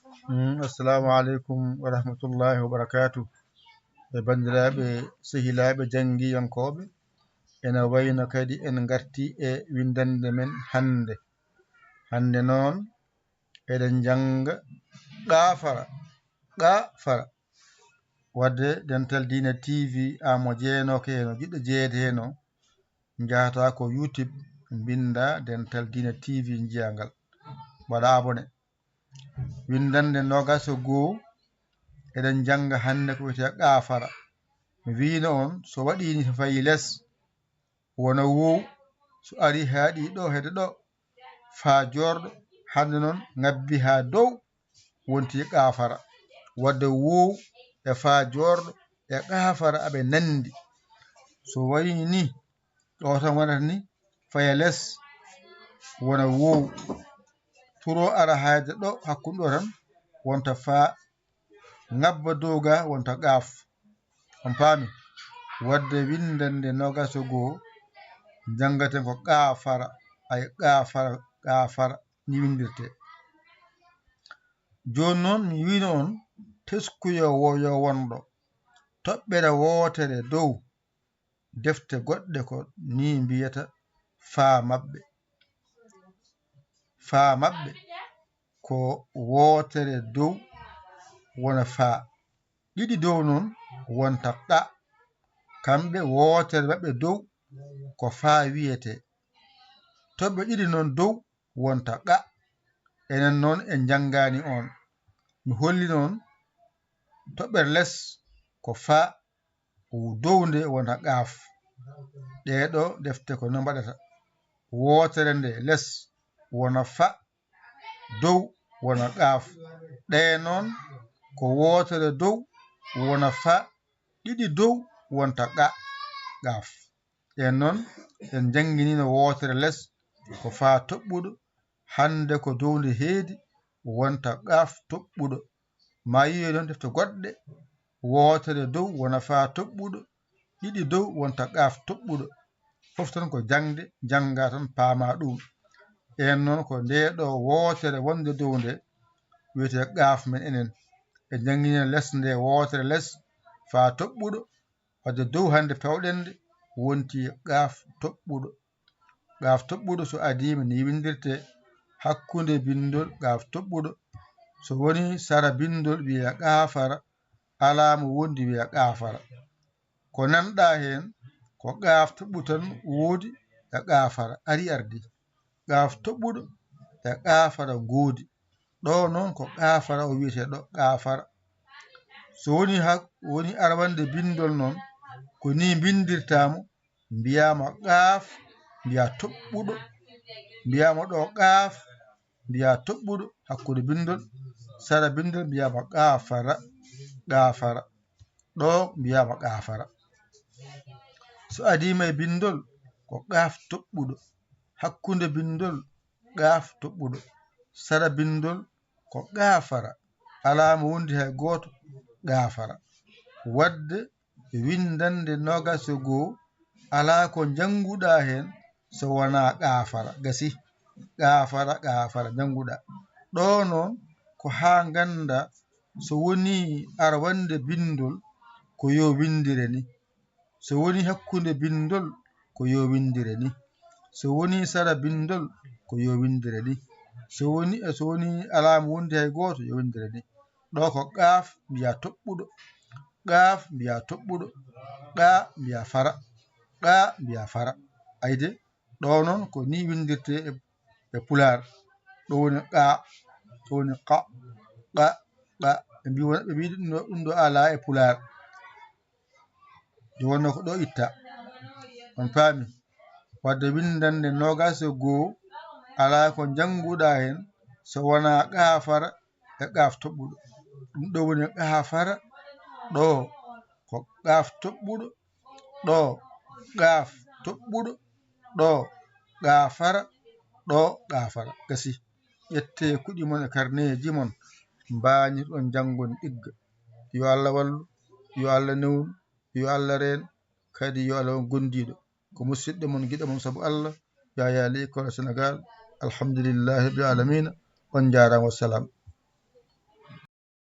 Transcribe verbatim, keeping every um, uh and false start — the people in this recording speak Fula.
Mm, assalamu aleykum wa rahmatullahi wa barakatuh. E banndiraaɓe, sehilaaɓe, janngiyankooɓe, ena wayno kadi en ngartii e winndannde men hannde. Hannde noon, eɗen njannga qaafara, qaafara. Wadde Dental Diine T V, aan mo jeenooke heen, jiɗɗo jeyeede heen o, njahataa ko YouTube, mbinndaa Dental Diine T V, njiyaa ngal. Mbaɗaa abonné. Winndannde noogaas e goo, eɗen njannga hannde ko wiyetee qaafara. Mi wiino on, so waɗii ni, so fayii les, wona woow, so arii haa ɗii ɗo, heede ɗo, faa joorɗo, hannde noon ŋabbi haa dow, wonti qaafara. Wadde woow e faa joorɗo e qaafara aɓe nanndi. So wayii ni, ɗo tan wonata ni, faya les, wona woow. Turo ara haa heede ɗo, hakkunde ɗo tan, wonta faa, ŋabba dow ga, wonta qaaf. On paami? Wadde winndannde noogaas e goo, njanngaten ko qaafara, ay qaafara, qaafara, ni winndirtee. Jooni noon, mi wiino on, teskuyo wo yo won ɗo. Toɓɓere wootere dow, defte goɗɗe ko ni mbiyata faa maɓɓe. Faa maɓɓe ko wootere dow wona faa. Ɗiɗi dow noon wonta qa. Kamɓe wootere maɓɓe dow ko faa wiyetee. Toɓɓe ɗiɗi noon dow wonta qa. Enen noon en njanngaani on. Mi holli noon toɓɓere les ko faa, dow nde wona qaaf. Ɗee ɗo defte ko no mbaɗata. Wootere nde les wona fa, dow wona qaaf. Ɗee noon ko wootere dow wona fa, ɗiɗi dow wonta qa, qaaf. Ɗeen noon en njannginii no wootere les ko faa toɓɓuɗo, hannde ko dow nde heedi wonta qaaf toɓɓuɗo. Maa yiyoy noon defte goɗɗe, wootere dow wona faa toɓɓuɗo, ɗiɗi dow wonta qaaf toɓɓuɗo. Fof tan ko jaŋde, njanngaa tan paamaa ɗum. Ɗeen noon ko ndee ɗo wootere wonde dow nde wiyetee qaaf men enen. En njannginii les nde wootere les faa toɓɓuɗo, wadde dow hannde tawɗen nde wonti qaaf toɓɓuɗo. Qaaf toɓɓuɗo so adiima ni winndirtee hakkunde binndol qaaf toɓɓuɗo. So woni sara binndol wiya qaafara, alaa mo wondi wiya qaafara. Ko nanɗaa heen ko qaaf toɓɓuɗo tan woodi e qaafara, ari ardi. Qaaf toɓɓuɗo e qaafara ngoodi. Ɗo noon ko qaafara o wiyetee ɗo, qaafara. So woni hak-, woni arwande binndol noon, ko ni mbinndirtaa mo, mbiyaama qaaf, mbiyaa toɓɓuɗo, mbiyaama ɗo qaaf, mbiyaa toɓɓuɗo, hakkunde binndol, sara binndol, mbiyaama qaafara, qaafara. Ɗo mbiyaama qaafara. So adiima e binndol, ko qaaf toɓɓuɗo, hakkunde binndol, qaaf toɓɓuɗo, sara binndol, ko qaafara, alaa mo wondi hay gooto, qaafara. Wadde winndannde noogaas e goo, alaa ko njannguɗaa heen so wonaa qaafara, gasi, qaafara, qaafara njannguɗaa. Ɗo noon ko haa nganndaa so wonii arwande binndol ko yo winndire ni. So woni hakkunde binndol, ko yo winndire ni. So woni sara binndol, ko yo winndire ni. So woni, so woni alaa mo wondi hay gooto, yo winndire ni. Ɗo ko qaaf mbiyaa toɓɓuɗo, qaaf mbiyaa toɓɓuɗo, qa mbiyaa fara, qa mbiyaa fara. Ayde, ɗo noon ko ni winndirtee e, e pulaar. Ɗo woni qa, ɗo woni qa, qa, qa. Ɓe mbii won, ɓe mbii ɗum ɗo, ɗum ɗo alaa e pulaar. Nde wonnoo ko ɗo itta. On paami? Wadde winndannde noogaas e goo, alaa ko njannguɗaa heen so wonaa qaafara e qaaf toɓɓuɗo. Ɗum ɗo woni qaafara, ɗo ko qaaf toɓɓuɗo, ɗo qaaf toɓɓuɗo, ɗo qaafara, ɗo qaafara. Gasi. Ƴettee kuɗi mon e karneeji mon, mbaanir-ɗon janngon ɗigga. Yo Allah wallu, yo Allah newnu, yo Allah reen, kadi yo Allah won gondiiɗo. Ko musidɗo mon, giɗo mon sabu Allah, Yaya Ley, kono Senegaal. Alhamdulillahi rabbil aalamiina. On njaaraama, wassalam.